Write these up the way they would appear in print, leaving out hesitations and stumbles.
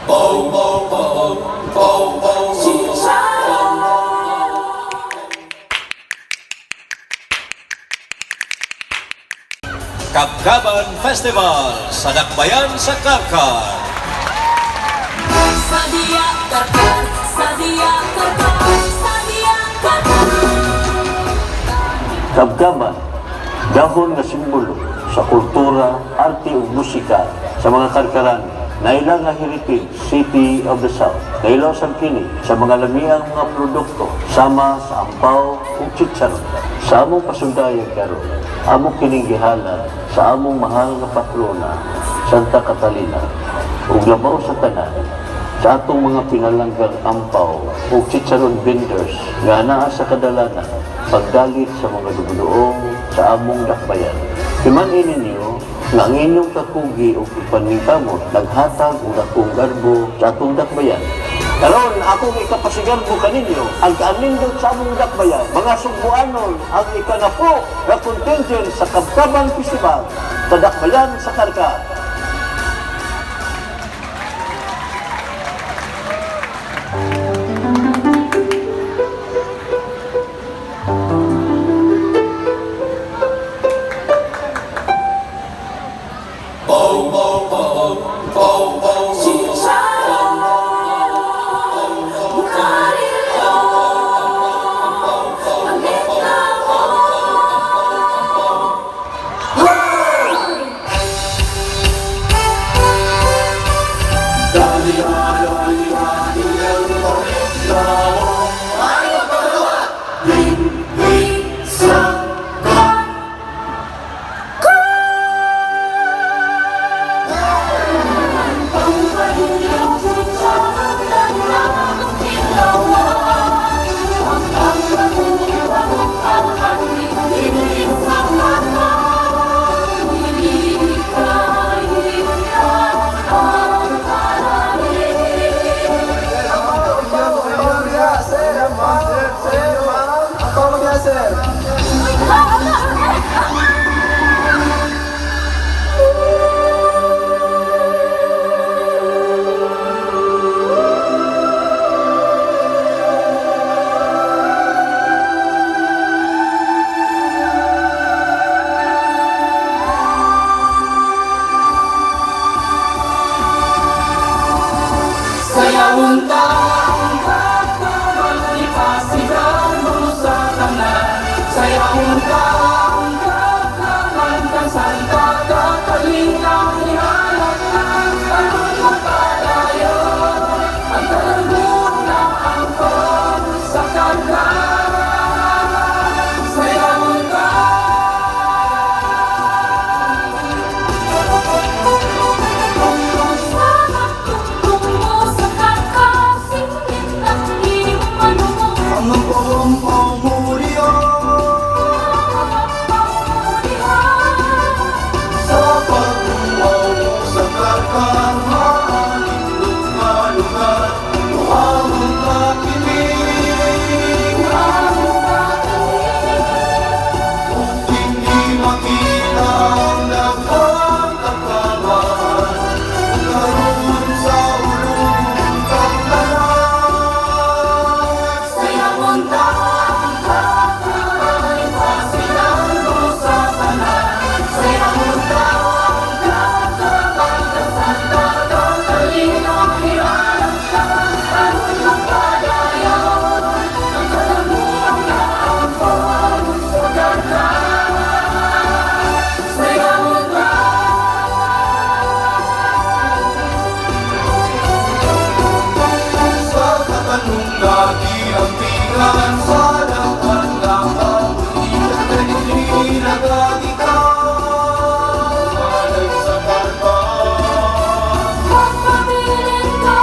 Bo, bo, bo, bo, bo, Chicharon. Kabkaban Festival sa Dakbayan sa Carcar. Sadia Carcar, Sadia Carcar, Sadia Carcar. Kabkaban, dahon nga simbolo sa kultura, arte ug musika sa mga Karkaran, naila nga heritage City of the South. Kailaw sa kini sa mga lamiang mga produkto sama sa ampaw ug chicharon. Sa among pasundayag karon, among kining gihalad sa among mahal nga patrona, Santa Catalina, ug labaw sa tanan sa atong mga pinalanggang ampaw ug chicharon vendors nga naa sa kadalanan pagdalit sa mga dugluong sa among dakbayan. Timan-i ninyo nga ang inyong kakugi ug paningkamot naghatag og dakong garbo sa atong dakbayan. Karon akong ikapasigarbo kaninyo ang kaanindot sa among dakbayan, mga Sugbuanon, ang ikanapo nga contingent sa Kabkaban Festival sa Dakbayan sa Carcar. Chicharon, Bukarillo, palit na mo. Sayawon ta ang Kabkaban, ipasigarbo sa tanan. Sayawon ta ang Kabkaban, kang Santa Catalina, ihalat na aron mapadayon ang kalangguna angkon sa Carcar. Sayawon ta. Sa mo sa Carcar, singit ang iyong manumo. Ang pamumuriyo sa pagtumaw sa Carcar, maanindot nga lugar, tuwang ta kini. Kung hindi makita ang daghang Kabkaban, karon sa ulong kang tanan. Sayawon ta ang Kabkaban, ipasigarbo sa tanan. Sayawon ta ang Kabkaban, kang Santa Catalina, ihalat ka aron mapadayon ang kalangguna angkon sa Carcar. Sayawon ta. Sa katanungan giambigan sa daghan nga kabulitan kay nagagikan alay sa Carcar. Magpabilin ka,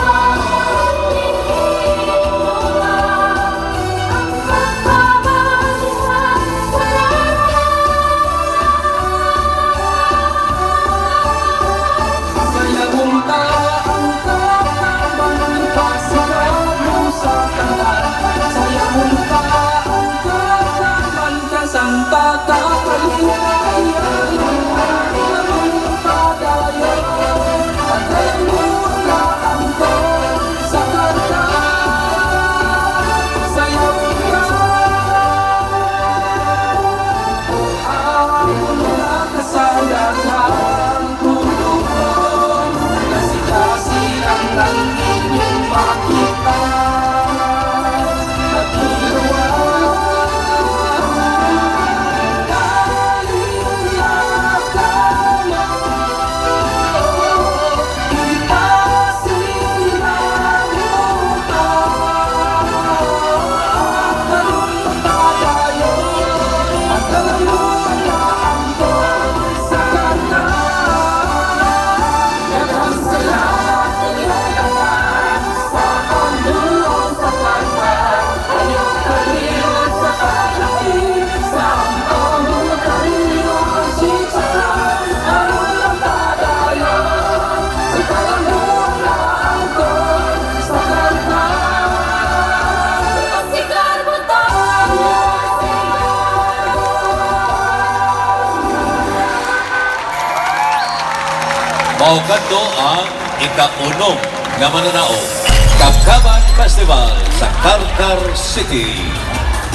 ang Kabkaban sa Sayawon ta ang Kabkaban, ipasigarbo sa tanan. Sayawon Mao kadto ang ikaunom nga mananaog. Kabkaban Festival sa Carcar City.